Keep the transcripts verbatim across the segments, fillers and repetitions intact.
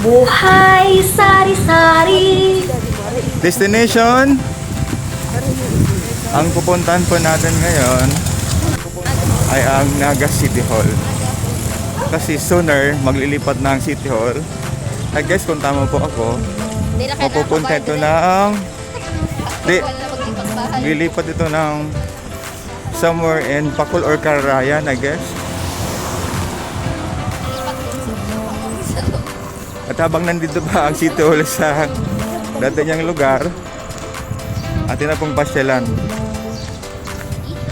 Buhay Sari-Sari. Destination? Ang pupuntahan po natin ngayon ay ang Naga City Hall. Kasi sooner, maglilipat na ang City Hall. I guess kung tama po ako, mapupunta ito ng, di, lilipat ito ng somewhere in Pacol or Carayan, I guess. At habang nandito pa ang City Hall sa dati niyang lugar, atin na pong pasyalan.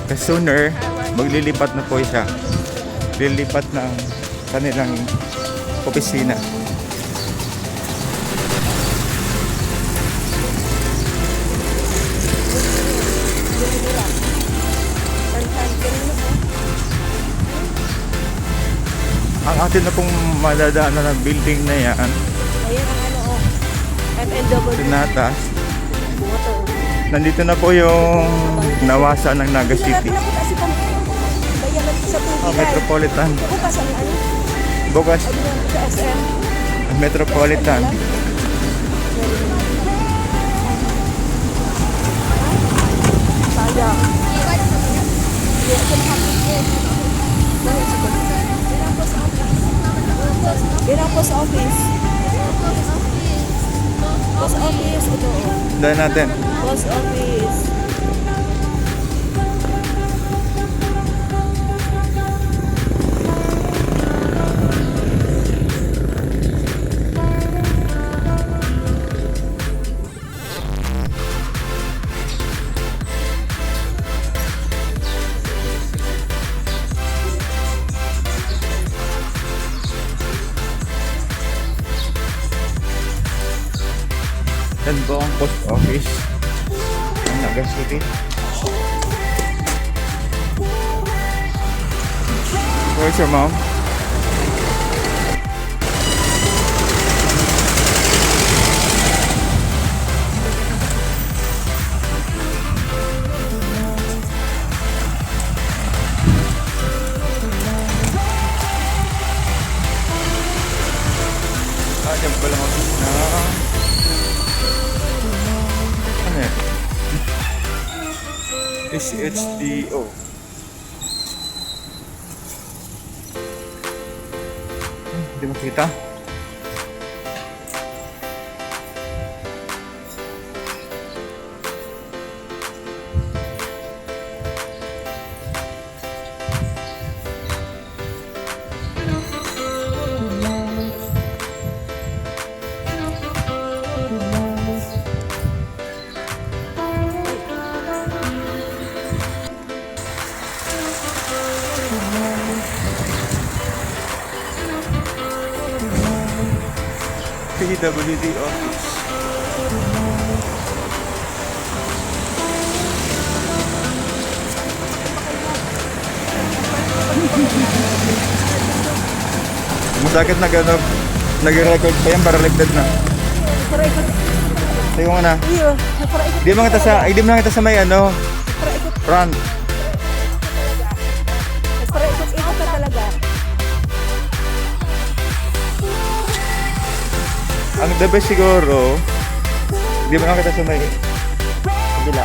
Kasi sooner, maglilipat na po siya. Lilipat ng kanilang opisina. Ang atin na pong madadaanan na building na yan, Ayan ang ano, oh. M N W. Sinata. Nandito na po yung nawasa ng Naga City. Sa tubig, ay. Metropolitan. Bukas ang ano? Bukas. Ano yun? Sa S M. Metropolitan. Sayang. Yan ang post office. Post office, ito, oh. Dahil natin. Post office. Yan po ang post office ng Naga City. Where's your mom? Ah, dyan pala mag-, ah. Ano yan? S H D O. Hindi makita. P W D office. Masakit na gano'n. Nag-record pa yan para ligtas na. Tayo nga na. Iyo, nagparaikot. Di mga ta sa, ay, di mga ta sa may ano, front. Nagparaikot-ikot ka talaga. Ang the best siguro, di mo lang kita sa may kabila.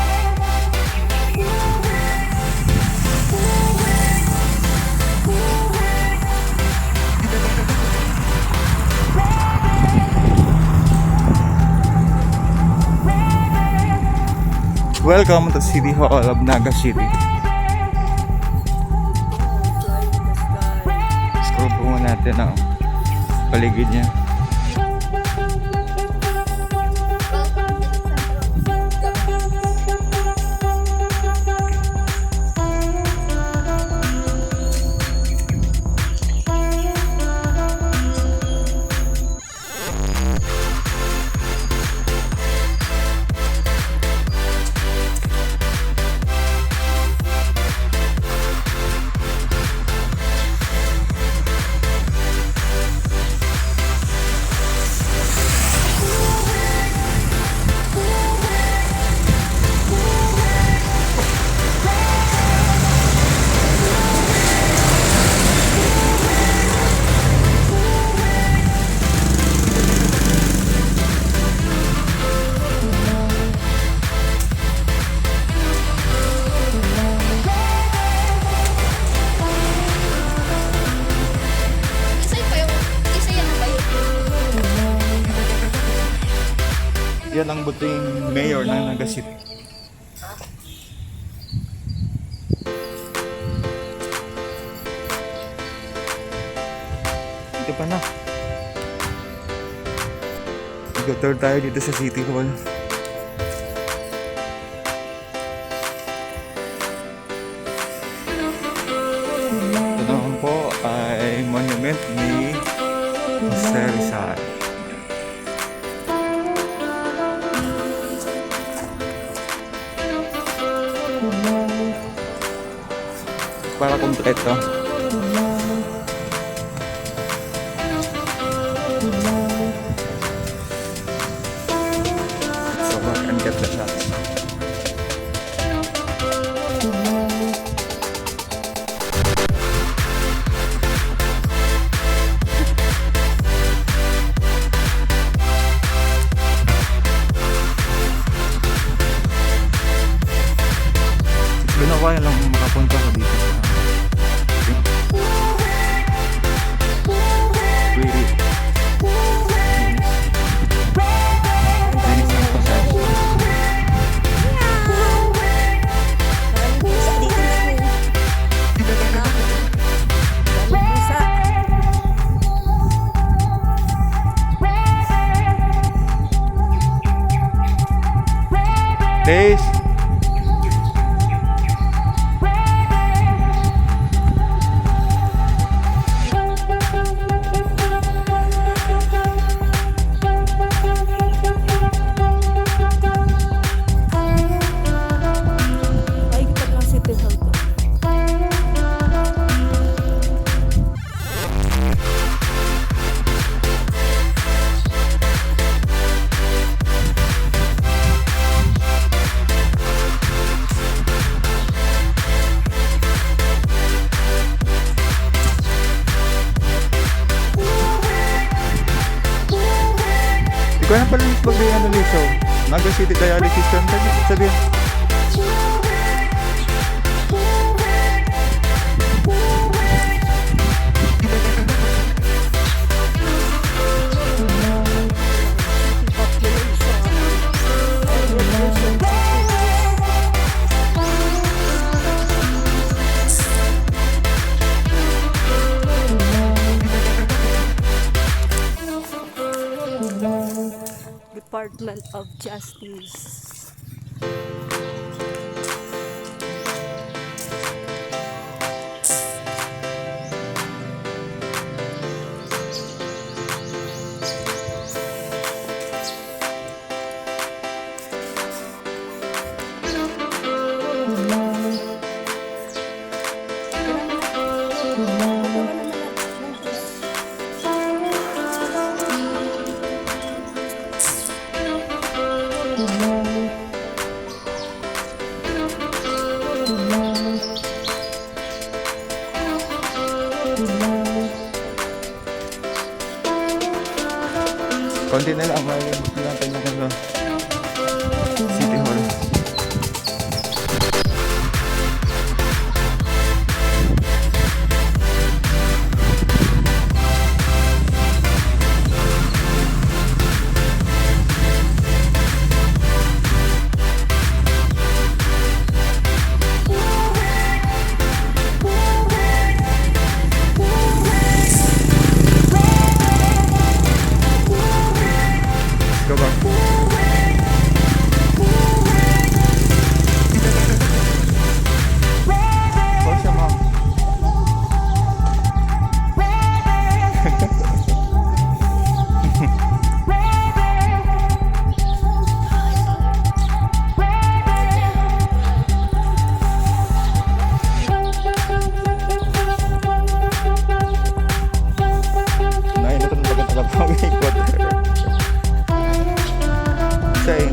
Welcome to City Hall of Naga City. Scroll po muna natin ang paligid niya. Yan ang buting mayor ng Naga City. Dito pa na. Mag-tour tayo dito sa City Hall. Ito naman po ay monument ni Jose Rizal. Para kompleto. So, back and get the shot. Ginawa yan lang makapunta ka dito sa Really? Linis ng pasahero. Peace. Ay, kita lang si Pehal to. Ikaw na pala yung pag-, ano, Liso? Naga City Dialysis Center, sabihin. Department of Justice. Konti na lang, malibot na natin yung ano, City Hall. Ikaw ba? Call siya, ma'am. Nahinatan baga taga-Pawikot. Say.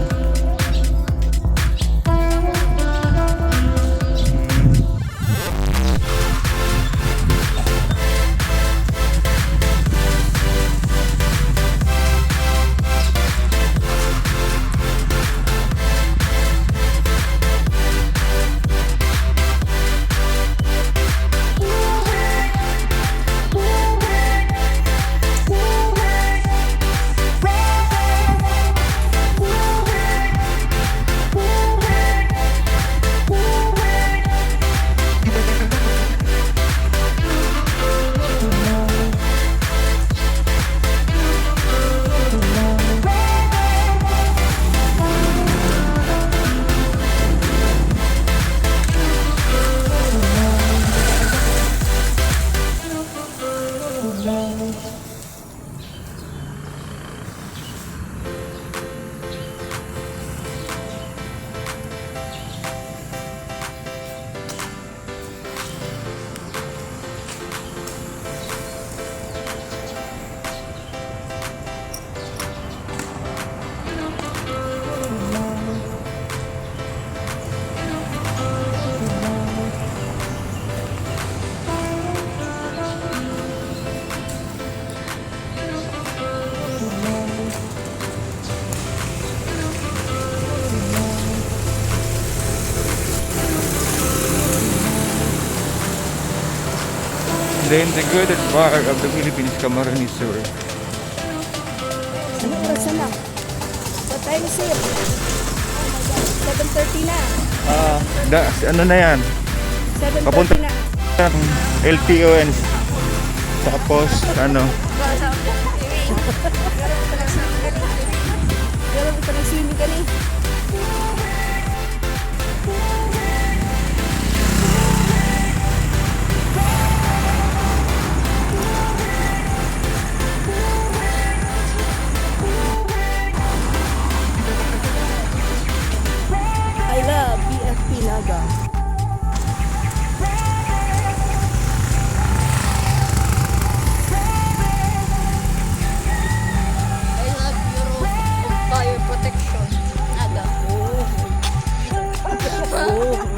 The integrated part of the Philippines Camarines Sur. Ano oras na? What time is it? Oh my God, seven thirty na. Ah, da, ano na yan? Papunta Seven thirty na. ng L T O N. Tapos, ano? Pero ito na swimming ka ni. I love B F P Naga. I love Bureau of Fire Protection. Naga. Oh.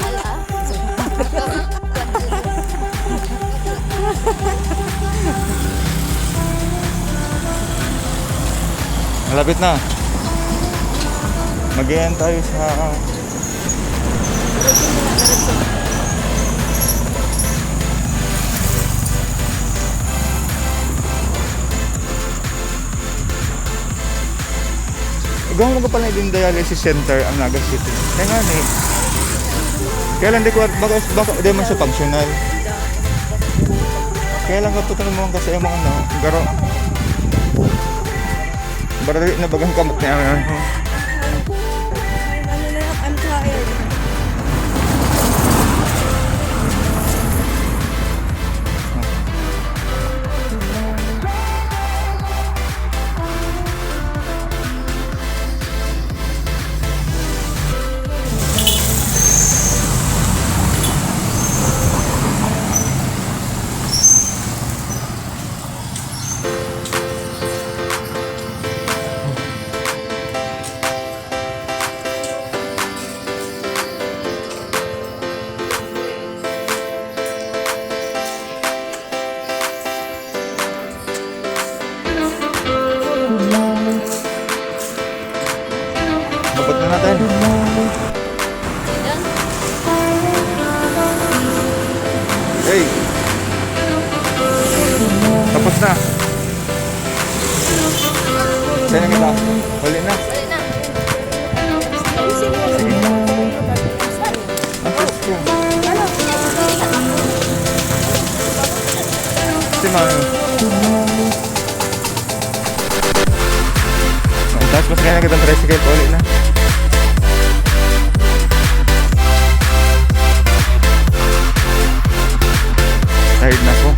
Ala. Malapit na. Mag-e-end tayo sa Igwang mo ka pala yung dialysis center ang Naga City. Kaya nga ni. Kaya lang di ko, baka, baka di man siya functional. Kaya lang kaputan mo kasi yung mga ano, garo. Barali na bagang kamot niya. Ano na lang, I'm tired. Abot na natin. Hey! Tapos na. Saan na kita? Huli na. Huli na. Sige. Ang first ko. Si Mami. Tapos masakay na kitang tricycle pa uli na. Tired na ako.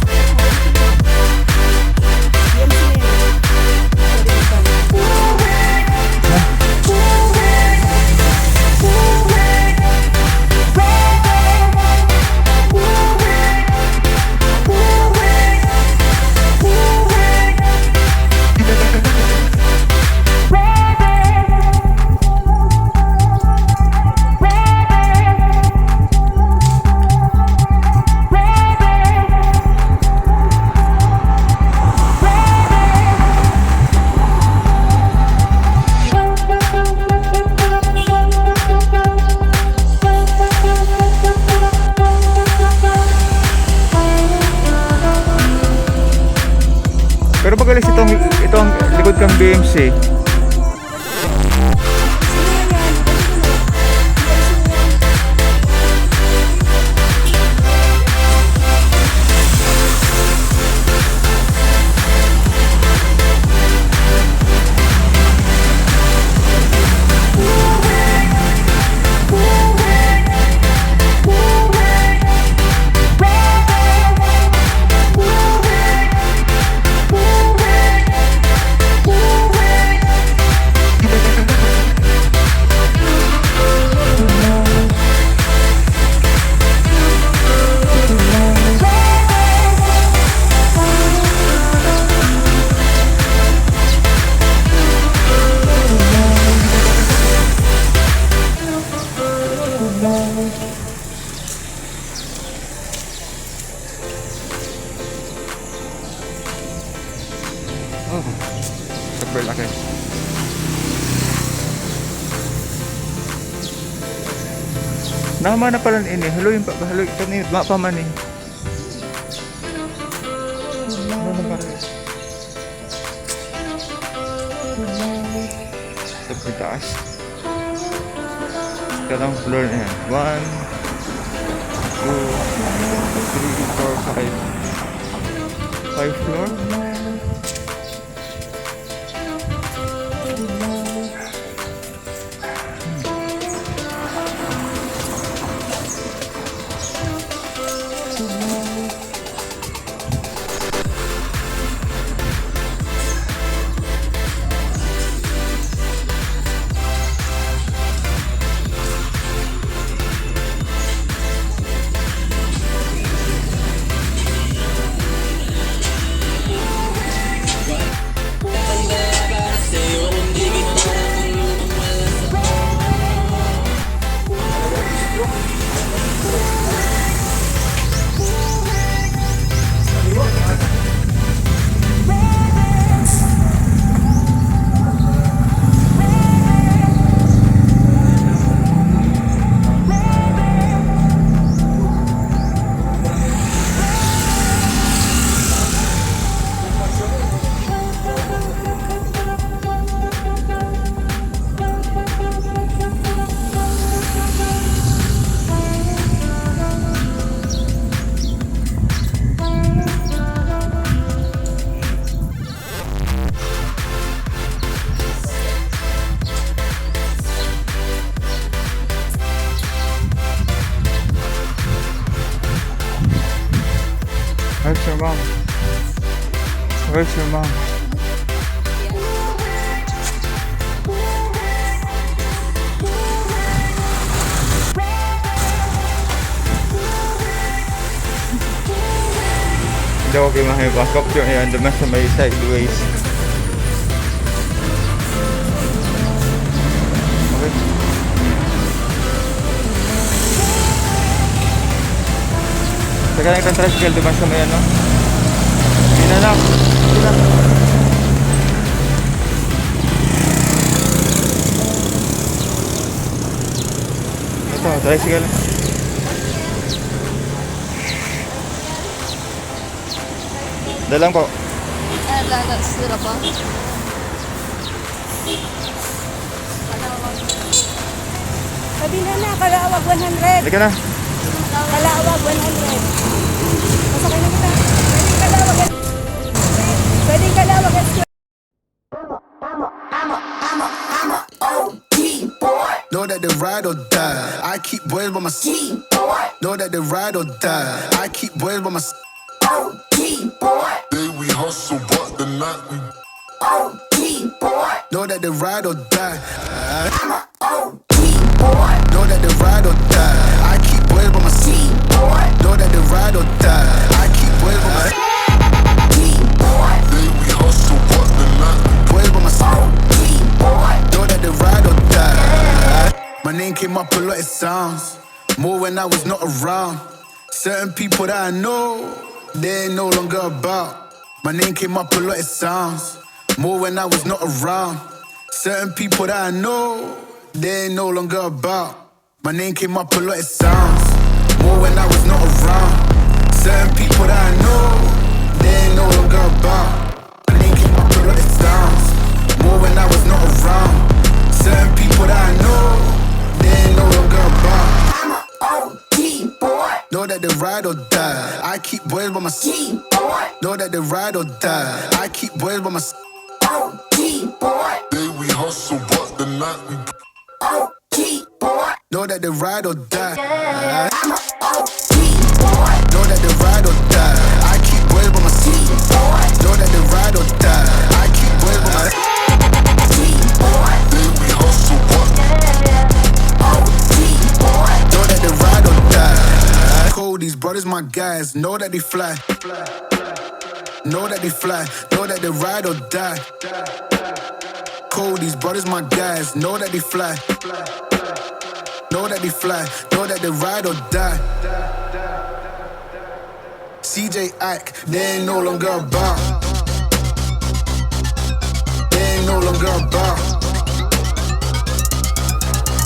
Pero pag alis itong, itong likod kang B M C, Oh, super laki. Nama na pala ini. Haloy pa, haloy pa ni, ma pa man eh. Super taas. Ikaw lang floor na yan. One, two, three, four, five. Five floor? Where's your mom? Where's your mom? Hindi ko kayo makipag-capture yan. Duman sa may sideways. Okay. Teka lang, itong tricycle, duman sa may ano. Hindi na lang. Hindi na. Ito, tricycle. Dalang po. Ah, lala, sira pa. Sabi na na, Kalaawag one hundred. Halika na. Kalaawag one hundred. Pasakay na kita. Pwedeng Kalaawag. Pwedeng Kalaawag. Know that they ride or die. I keep boys by my side. Know that they ride or die. I keep boys by my side. Day we hustle, but the night we know that they ride or die. Know that they ride or die. I keep boys by my side. Know that they ride or die. I keep boys by my side. Day we hustle, but the night we boys by my side. Know that they ride or die. My name came up a lot, it sounds more when I was not around. Certain people that I know, they ain't no longer about. My name came up a lot, it sounds more when I was not around. Certain people that I know, they ain't no longer about. My name came up a lot, it sounds more when I was not around. Certain people that I know, they ain't no longer about. My name came up a lot, it sounds more when I was not around. Certain people that I know, they ain't no longer about. Know that they ride or die. I keep boys by my side. Know that they ride or die. I keep boys by my side. Day we hustle, but the night we know that they ride or die. Know that they ride or die. I keep boys by my side. Know that they ride or die. I keep boys by my side. Day we hustle, but know that they ride or die. Cold, these brothers, my guys, know that they fly. Know that they fly, know that they ride or die. Cold, these brothers, my guys, know that they fly. Know that they fly, know that they ride or die. C J Ike, they ain't no longer about. They ain't no longer about.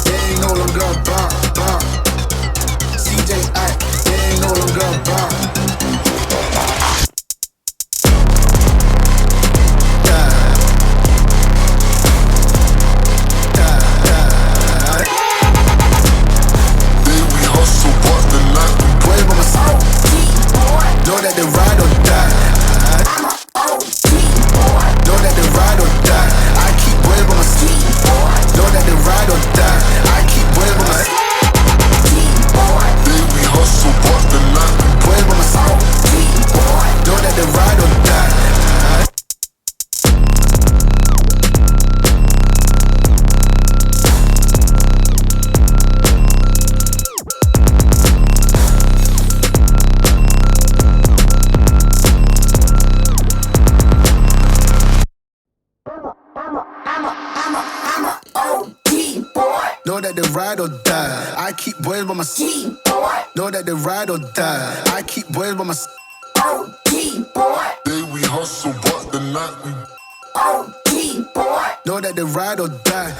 They ain't no longer about, about. C J Ike, they ain't no longer about. Know that they ride or die. I keep boys by my side. Know that they ride or die. I keep boys by my side. Day we hustle, but the night we know that they ride or die.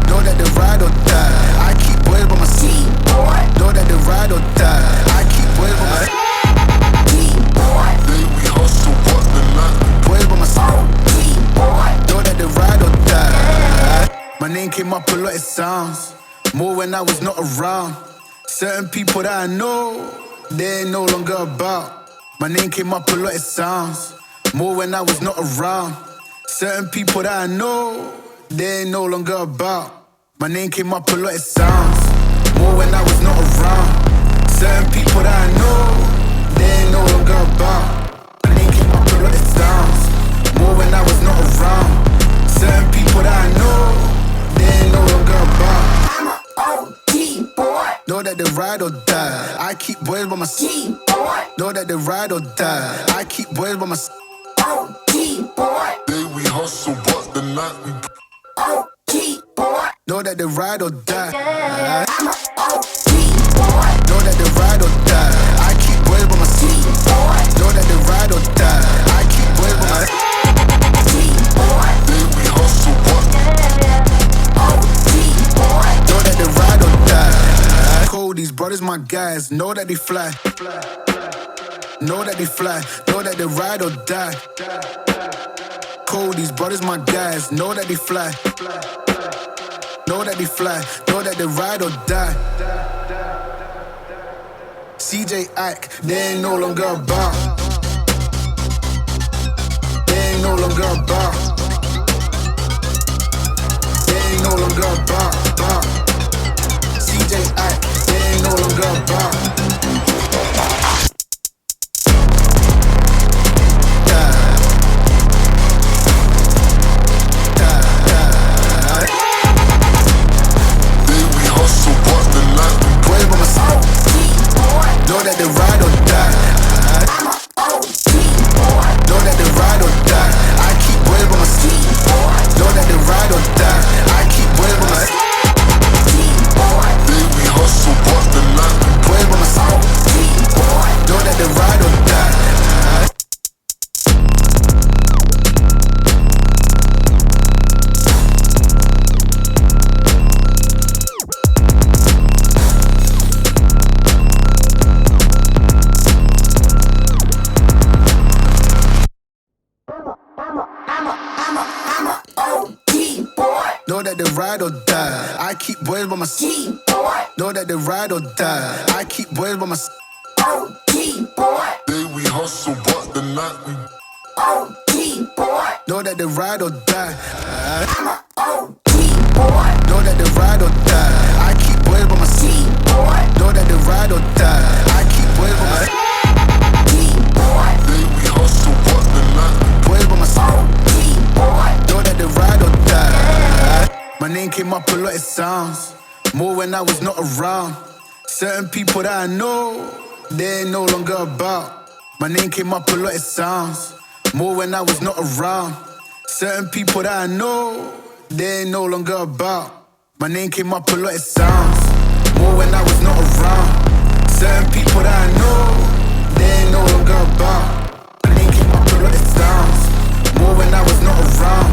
Know that they ride or die. I keep boys by my side. Know that they ride or die. I keep boys by my side. Day we hustle, but the night we boys by my side. Know that they ride or die. My name came up a lot of times, more when I was not around. Certain people that I know, they ain't no longer about. My name came up a lot of times, more when I was not around. Certain people that I know, they ain't no longer about. My name came up a lot of times, more when I was not around. Certain people that I know, they ain't no longer about. My name came up a lot of times, more when I was not around. Certain people that I know, they ain't no longer about. I'm a O G boy. Know that they ride or die. I keep boys by my side. Know that they ride or die. I keep boys by my side. O G boy. Day we hustle, but the night we O G boy. Know that they ride or die. I'm a O G boy. Know that they ride or die. I keep boys by my side. Know that they ride or die. I keep boys by my side. Day we hustle, but O G boy. Know that they ride or die. Cold, these brothers, my guys, know that they fly. Know that they fly, know that they ride or die. Cold, these brothers, my guys, know that they fly. Know that they fly, know that they ride or die. C J Ike, they ain't no longer about. They ain't no longer about. They ain't no longer about, about. C J Ike, they ain't no longer about. Day we hustle, but the night we brave. I'm a soul. Know that they ride or die. Know that they ride or die. I keep boys by my side. Know that they ride or die. I keep boys by my side. Day we hustle, but the night we brave. I'm a soul. Know that they ride or die. Know that they ride or die. I keep boys by my side. Know that they ride or die. I keep boys by my side. Day we hustle, but the night we know that they ride or die. Know that they ride or die. I keep boys by my side. Know that they ride or die. I keep boys by my side. Day we hustle, but the night we brave. I'm a soul. Know that they ride or die. My name came up a lot of times, more when I was not around. Certain people that I know, they ain't no longer about. My name came up a lot of times, more when I was not around. Certain people that I know, they ain't no longer about. My name came up a lot of times, more when I was not around. Certain people that I know, they ain't no longer about. My name came up a lot of times, more when I was not around.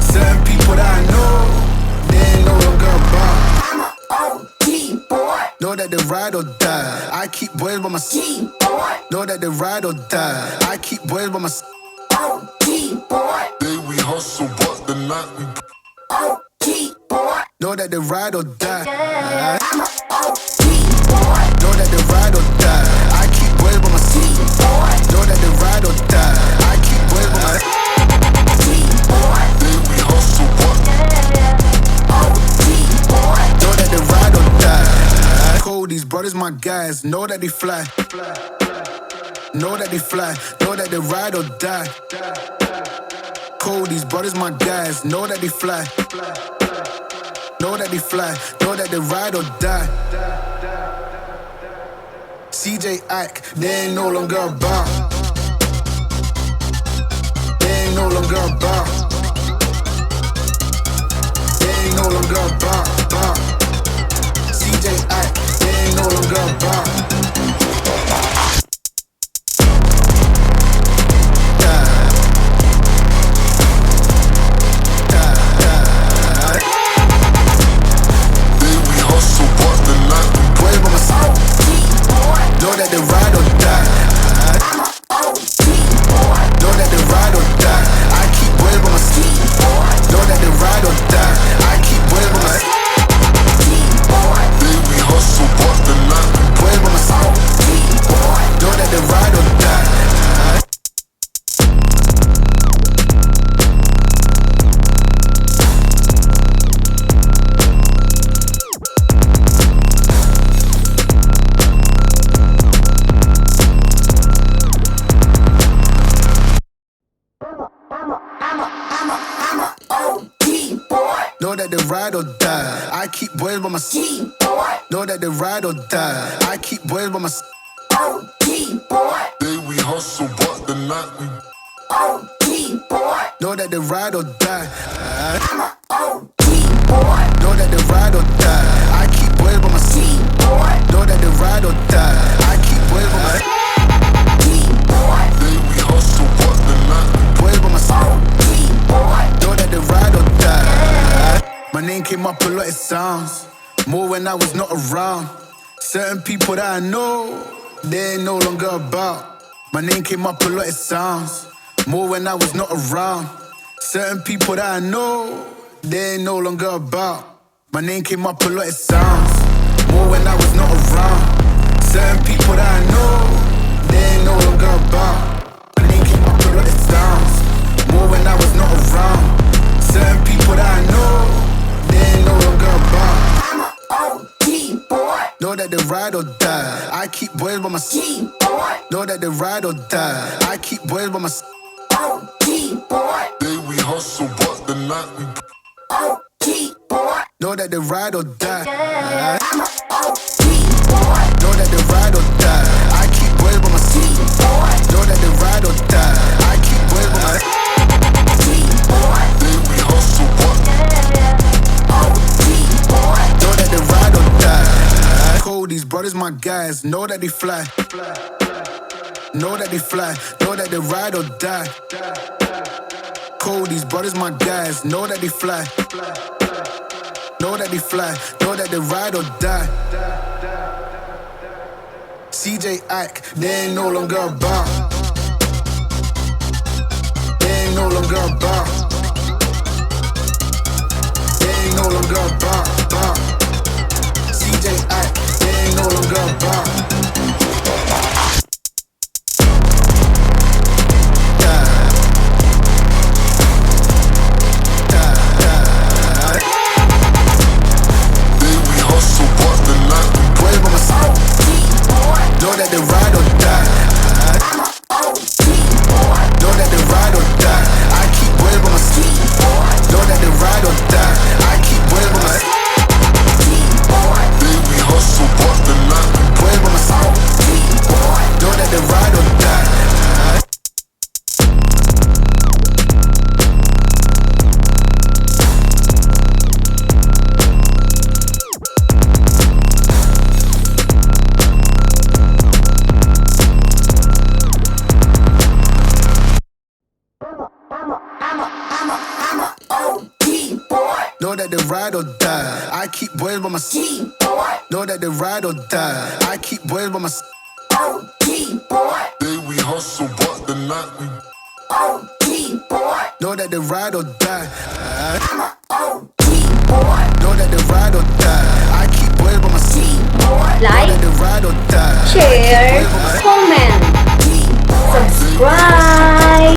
Certain people that I know, they ain't no longer about. I'm a O G boy. Know that they ride or die. I keep boys by my side. Know that they ride or die. I keep boys by my side. O G boy. Day we hustle, but the night we O G boy. Know that they ride or die. I'm a O G boy. Know that they ride or die. I keep boys by my side. Know that they ride or die. I keep boys by my side. Day we hustle, but O G boy. Know that they ride or die. Cold, these brothers, my guys, know that they fly. Know that they fly, know that they ride or die. Cold, these brothers, my guys, know that they fly. Know that they fly, know that they ride or die. C J Ike, they ain't no longer about. They ain't no longer about. They Girl, bop, bop. C J I, they ain't no longer a bop. Day we hustle, but the night we brave. I'm a know that they ride or die. Know that they ride or die. I keep brave, I'm a know that they ride or die. I keep brave, I'm a day we hustle, but the night we brave. I'm a know that they ride or die. Know that they ride or die. I keep brave, I'm a know that they ride or die. I keep brave, I'm a day we hustle, but the night we know that they ride or die. Know that they ride or die. I keep brave, I'm a know that they ride or die. I keep brave, I'm a day we hustle, but the night we brave, I'm a know that they ride or die. My name came up a lot, it sounds more when I was not around. Certain people that I know, they ain't no longer about. My name came up a lot, it sounds more when I was not around. Certain people that I know, they ain't no longer about. My name came up a lot, it sounds more when I was not around. Certain people that I know, they ain't no longer about. My name came up a lot, it sounds more when I was not around. Certain people that I know, they ain't no longer about. Know that they ride or die. I keep brave, I'm a know that they ride or die. I keep brave, I'm a day we hustle, but the night we know that they ride or die. Know that they ride or die. I keep brave, I'm a know that they ride or die. I keep brave, I'm a day we hustle, but know that they ride or die. Cold, these brothers, my guys, know that they fly. Know that they fly, know that they ride or die. Cold, these brothers, my guys, know that they fly. Know that they fly, know that they ride or die. C J Ike, they ain't no longer about. They ain't no longer about. They ain't no longer about, about. C J Ike, they ain't no longer about. Day we hustle, but the night we brave. I'm a know that they ride or die. Know that they ride or die. I keep brave, I'm a know that they ride or die. I keep brave, I'm a day we hustle, but the night we brave. I'm a know that they ride or die. Know that they ride or die. I keep brave, I'm a know that they ride or die. I keep brave, I'm a day we hustle, but the night we know that they ride or die.